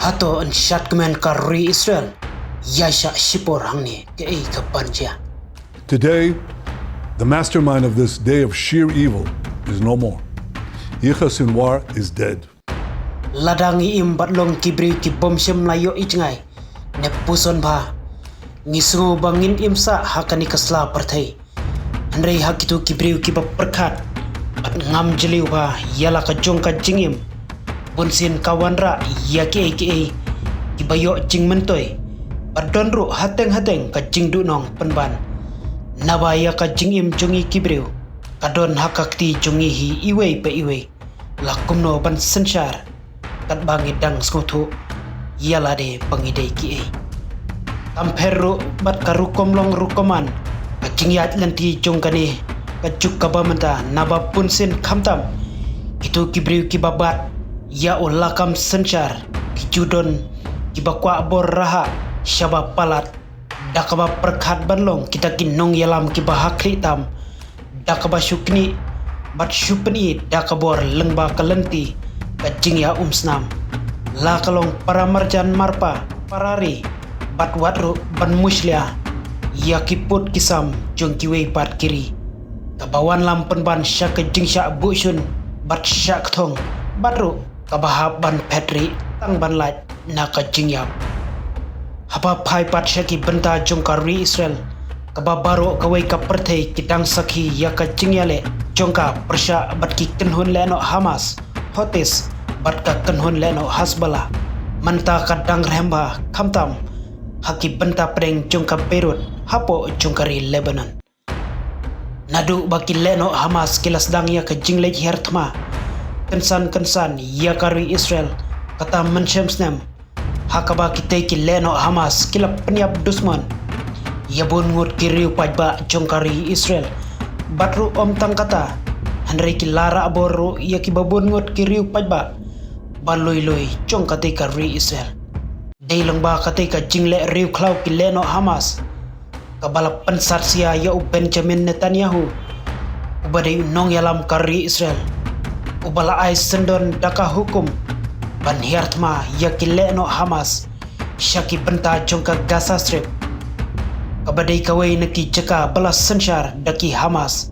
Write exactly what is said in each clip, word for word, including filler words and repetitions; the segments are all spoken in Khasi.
Hato yn shad kmen ka ri Israel ïa sha shipor hangne, kaei ka ban jia? Today, the mastermind of this day of sheer evil is no more. Yahya Sinwar is dead. Lada ngi im bad long ki briew ki bym shym la ïohi jngai ne puson bha, ngi sngew ba ngin im sah ha kane ka sla pyrthei. Hynrei ha kito ki briew kiba pyrkhat bad ngam jylliew bha ïa la ka jong ka jingim, bunsien ka wanrah ïa kiei kiei kiba ïoh jingmyntoi, bad don ruh hateng hateng ka jingduhnong pynban. Naba ïa ka jingim jong ngi ki briew ka don ha ka kti jong ngi hi iwei pa iwei, la kumno ban synshar katba ngi dang sngewthuh ïa lade ba ngi dei kiei. Kam pher ruh bad ka rukom long rukom man ka jingïaid lynti jong kane ka juk kaba mynta, naba bunsien khamtam kito ki briew kiba bat ïa u lakam synshar ki ju don kiba kwah bor raha shaba palat, da kaba pyrkhat ban long kita ki nongïalam kiba ha khlieh tam, da kaba shu knieh bad shu pyni da ka bor lyngba ka lynti ka jingïaumsnam, la ka long para marjan marpa, para ri, bad wat ruh ban mushlia ïa ki pud ki sam jong kiwei pat ki ri, kaba wanlam pynban sha ka jingshah buh shun bad shah kthong, bad ruh kaba hap ban phet rieh tang ban lait na ka jingïap. Haba phai pat sha ki bynta jong ka ri Israel, kaba baroh kawei ka pyrthei ki dang sakhi ïa ka jingïaleh jong ka pyrshah bad ki kynhun lehnoh Hamas, Houthis, bad ka kynhun lehnoh Hezbollah, mynta ka dang rhem bha khamtam ha ki bynta pdeng jong ka Beirut hapoh jong ka ri Lebanon. Naduh ba ki lehnoh Hamas ki la sdang ïa ka jingleit hiar thma kynsan kynsan ïa ka ri Israel, kata mynshem snem, ha kaba kitei ki lehnoh Hamas ki la pynïap dusmon ïa bun ngut ki riew paidbah jong ka ri Israel. Bad ruh ym tang kata, hynrei ki la rah bor ruh ïa kiba bun ngut ki riew paidbah ba lui lui jong katei ka ri Israel. Dei lyngba katei ka jingleh riewkhlaw ki lehnoh Hamas, kaba la pynsat sia ïa u Benjamin Netanyahu, uba dei u nongïalam ka ri Israel, uba la ai syndon da ka hukum ban hiar thma ïa ki lehnoh Hamas sha ki bynta jong ka Gaza Strip, kaba dei kawei na ki jaka ba la synshar da ki Hamas,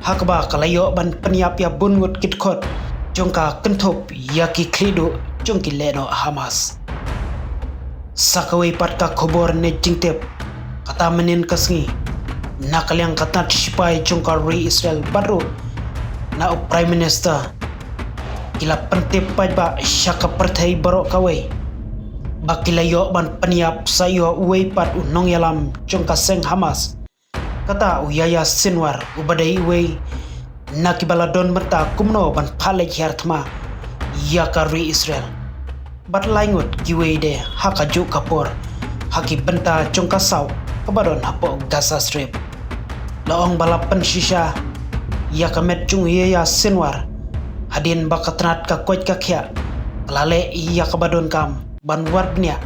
ha kaba ka la ïoh ban pynïap ïa bun ngut ki dkhot jong ka, kynthup ïa ki khlieh duh jong ki lehnoh Hamas. Sa kawei pat ka khubor ne jingtip, kata mynnin ka sngi, na ka liang ka tnat shipai jong ka ri Israel bad ruh na u Prime Minister, ki la pyntip paidbah sha ka pyrthei baroh kawei ba ki la ïoh ban pynïap sa ïa uwei pat u nongïalam jong ka seng Hamas, kata u Yahya Sinwar, uba dei uwei na kiba la don bynta kumno ban phah leit hiar thma ïa ka ri Israel. Bad lai ngut kiwei de ha kajuh ka por ha ki bynta jong ka South kaba don hapoh Gaza Strip. La ong ba la pynshisha ïa ka met jong u Yahya Sinwar hadien ba ka tnat ka koit ka khiah ka la leh ïa kaba donkam ban wad bniah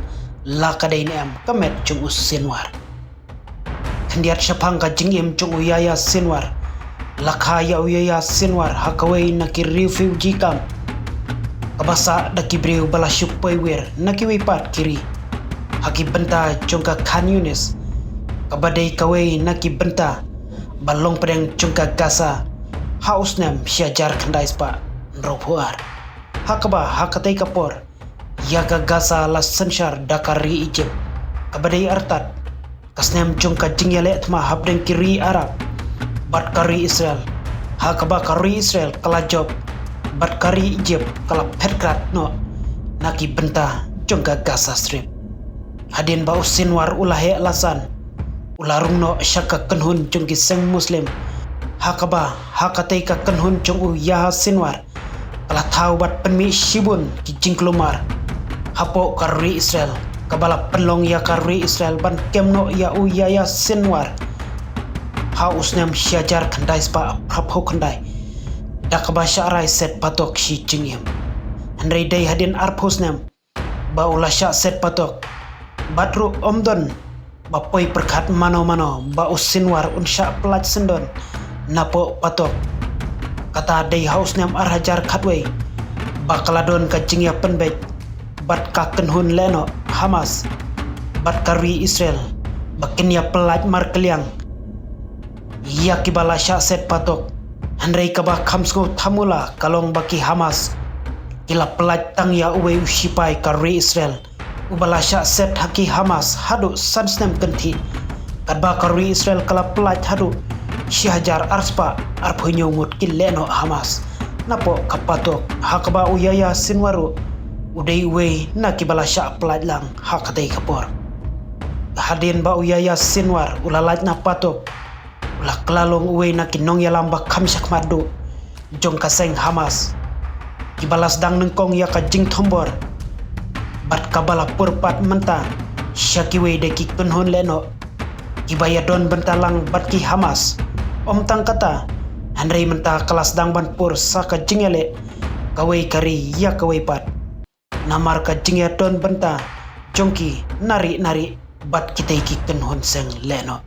la ka dei ne em ka met jong u Sinwar. Khyndiat shaphang ka jingim jong u Yahya Sinwar, la kha ïa u Yahya Sinwar ha kawei na ki refugee camp kaba sah da ki briew ba la shu poi wir na kiwei pat ki ri, ha ki bynta jong ka Khan Younis, kaba dei kawei na ki bynta ba long pdeng jong ka Gaza ha u snem shi hajar khyndai spah hynriewphew ar. Ha kaba ha katei ka por ïa ka Gaza la synshar da ka ri Egypt, kaba dei artat ka snem jong ka jingïaleh thma hapdeng ki ri Arab bad ka ri Israel, ha kaba ka ri Israel ka la jop bad ka ri Egypt ka la phet krat noh na ki bynta jong ka Gaza Strip. Hadien ba u Sinwar u la heh la san, u la rung noh sha ka kynhun jong ki seng Muslim, ha kaba ha katei ka kynhun jong u Yahya Sinwar ka la thaw bad pynmih shibun ki jingkulmar hapoh ka ri Israel, kaba la pynlong ïa ka ri Israel ban kem noh ïa u Yahya Sinwar ha u snem shi hajar khyndai spah phraphew khyndai, da kaba shah rai set patok shi jingim. Hynrei dei hadien arphew snem ba u la shah set patok, bad ruh ym don ba poi pyrkhat mano mano ba u Sinwar un shah pyllait syndon napoh patok. Kata dei ha u snem ar hajar khatwei ba ka la don ka jingïapynbeit bad ka kynhun lehnoh Hamas bad ka ri Israel ba kin ïa pyllait markylliang ïa kiba la shah set patok. Hynrei kaba kham sngew thamula ka long ba ki Hamas ki la pyllait tang ïa uwei u shipai ka ri Israel uba la shah set ha ki Hamas haduh san snem kynthih, katba ka ri Israel ka la pyllait haduh shi hajar arspah arphew hynñiew ngut ki lehnoh Hamas. Napoh ka patok ha kaba u Yahya Sinwar u dei uwei na kiba la shah pyllait lang ha katei ka por. Hadien ba u Yahya Sinwar u la lait na patok, u la kylla long uwei na ki nongïalam ba kham shakhmat duh jong ka seng Hamas, kiba la sdang nyngkong ïa ka jingthombor bad kaba la pur pat mynta sha kiwei de ki kynhun lehnoh kiba ïadon bynta lang bad ki Hamas. Ym tang kata, hynrei mynta ka la sdang ban pur sa ka jingïaleh kawei ka ri ïa kawei pat, namar ka jingïadon bynta jong ki na ri na ri bad kitei ki kynhun seng lehnoh.